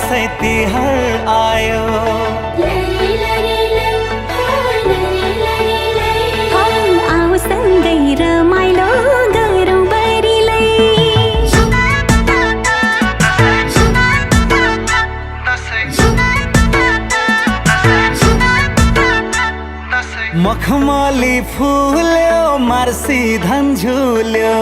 दसैँ तिहार आयो। आऊ सँगै रमाइलो गरौँ बरिलै। मखमली फुल्यो, मार्सी धन झुल्यो,